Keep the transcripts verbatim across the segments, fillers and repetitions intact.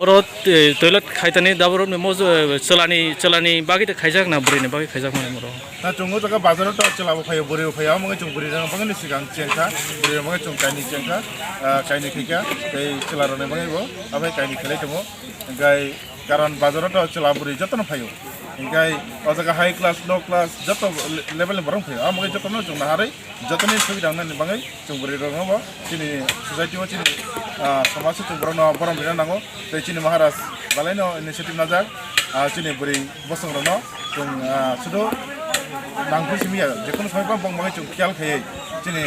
Oro, eh, toilet khaitani daborok ni mojo, eh, chwlani, chwlani bagwi ta khaijak na bwrwi ni bagwi khaijak mani oro? Na chwng o jaga bazar o ta chwla bo phaio, bwrwi bo phaio, omo wngwi chwng bwrwi rok bagwi ni swkang chengkha, bwrwi rok bagwi chwng kainwi chengkha, ah, kainwi khaikha, tei chwla rok ni bagwi bo abai kainwi khailai tongo. Hinkhe karon bazar o to chwla bwrwi jotono phaio. Hinkhe o jaga high class, low class joto le-, level ni borok phaio. Amo khe jotono chwng naharwi jotoni subida wngnani bagwi chwng bwrwi rokno bo chini society o chini, ah, somaj o chwng borokno borom rina nango. Tei chini Maharaj balaino initiative najak, ah, chini bwrwi bosong rokno chwng, ah, sudu nangkuk simi ya, jekunu somoi bang bang bagwi chwng khiyal khaiwi chini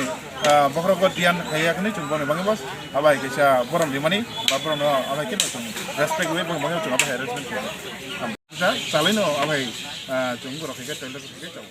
ah, bokhorok o diyan khaiya khani chwng boni bagwi bo abai kaisa borom rimani ba boromno abai khe chwng respect wi boni bagwi chwng abai harassment khe. Sa chalai no abai, ah, chwng borok khe toilet khe chao.